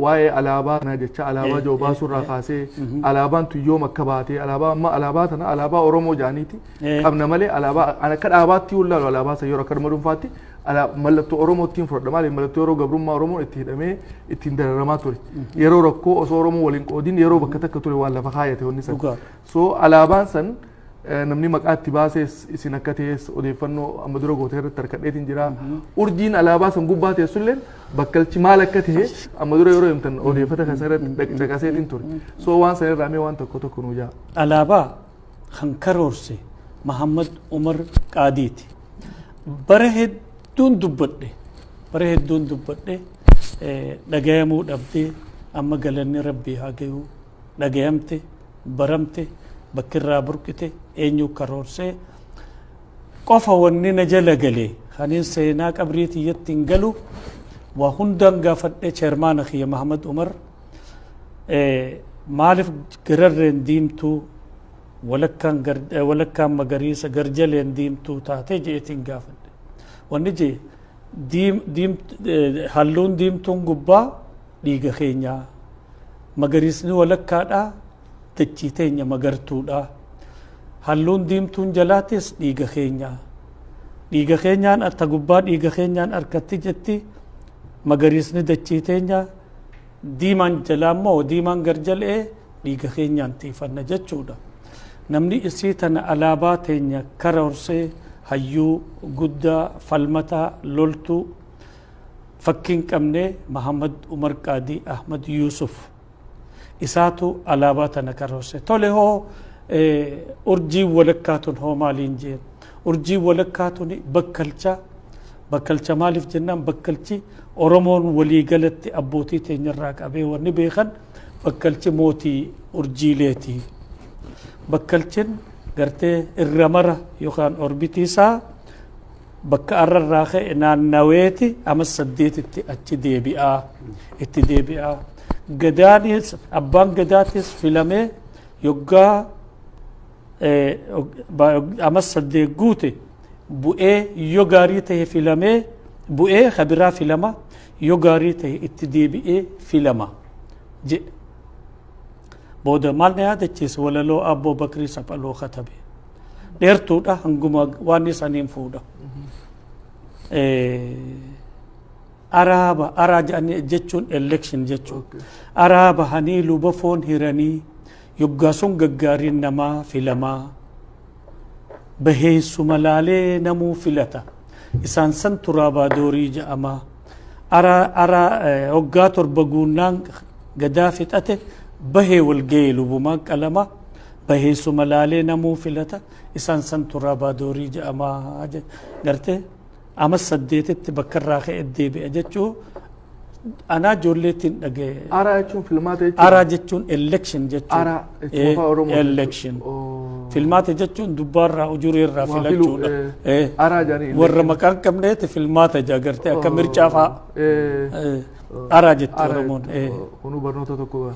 Waa'ee alaabaa kana jecha alaabaa jiru baasuurraa kaasee alaabaan tun yoom akka baatee, alaabaa amma alaabaa tana alaabaa Oromoo jaaniiti qabna malee, alaabaa ana akka dhaabaatti yoo ilaalu, alaabaa san yeroo akka dhuma dhuunfaatti mallattoo Oromoottiin fudhadha. Maaliif? Mallattoo yeroo gabrummaa Oromoon itti hidhamee ittiin dararamaa ture, yeroo rakkoo osoo Oromoo waliin qoodin yeroo bakka takka ture waan lafa kaayate wanni san. So alaabaan san namni maqaa itti baasees isin akka ta'es odeeffannoo amma dura gootee irratti harkadheetiin jira. Urjiin alaabaa san gubbaa teessulleen bakkalchi maal akka ta'e amma dura yeroo himtan odeeffata kan irratti caqaseetiin ture. So waan san irraa mee waan tokko tokko nuu jaa. Alaabaa kan karoorse Mahammad Umar Qaadiiti. Bara hedduun dubbadhe. Bara hedduun dubbadhe, dhagayamuu dhabdee, amma galanni Rabbii haa gayu, dhagayamte, baramte, bakkirraa burqite, eenyu karoorsee qofa. Wanni na jala galee kanin seenaa qabrii tiyyatti hin galu, waa hundaan gaafadhe chairman kiyya Mahamad Umar, maaliif gararreen diimtuu, walakkaan walakkaan magariisa, garjaleen diimtuu taate jeetiin gaafadhe. Wanni jee, halluun diimtuun gubbaa dhiiga keenyaa, magariisni walakkaadhaa dachii teenya magartuudha, halluun diimtuun jalaatis dhiiga keenyaa, dhiiga keenyaan atta gubbaa dhiiga keenyaan harkatti jetti, magariisni dachii teenya, diimaan jalaa immoo, diimaan garjalee dhiiga keenyaan tiifanna jechuudha. Namni isii tana alaabaa teenya karoorsee hayyuu guddaa, falmataa, loltuu fakkiin qabne, Mahamad Umar Qaadii Ahmad Yusuf, isaatu alaabaa tana karoorse. Tole, hoo urjiin walakkaa tun hoo maaliin jeen? Urjiin walakkaa tun bakkalcha. Bakkalcha maaliif jennaan, bakkalchi Oromoon waliigalatti abbootii teenyarraa qabee wanni beekan, bakkalchi mootii urjiileeti. Bakkalchin gartee irra mara yookaan orbitii isaa bakka arrarraa ka'e naannaweeti ama saddeetitti achi deebi'aa, itti deebi'aa. Gadaanis, abbaan gadaatis filamee yoggaa ama 8 guute bu'ee, yoo gaarii ta'e filamee bu'ee kabiraa filama, yoo gaarii ta'e itti deebi'ee filama jedhe. Booda maal na yaadachiisa? Walaloo Abboo Bakrii Saphaloo katabe dheertuudha, hanguma waan isaniin fuudha. Araaba araa jedhanii jechuun election jechuun, araa bahanii luba foon hiranii, yoggaa sun gaggaariin namaa filamaa, baheessuma laalee namuu filata, isaan san turaabaa doorii jedhama. Araa araa hoggaa 7 guunnaan gadaa fixate bahee wal ga'ee lubumaan qalama, baheessuma laalee namuu filata, isaan san turaabaa doorii jedhama. Gartee ama saddeetitti bakka irraa ka'e deebi'a jechuu anaa ijoolleettiin dhaga'e. Araa jechuun filmaata jechuudha. Araa jechuun election jechuudha. Araa jechuun afaan Oromoo. Election. Filmaata jechuun dubbaarraa, ujureerraa Waa filuu, filachuudha. Araa jedhanii. Warra maqaan qabneeti filmaata jaa, gartee akka mircaa fa'aa. Araa jetti Oromoon. Kunuu barnoota tokko.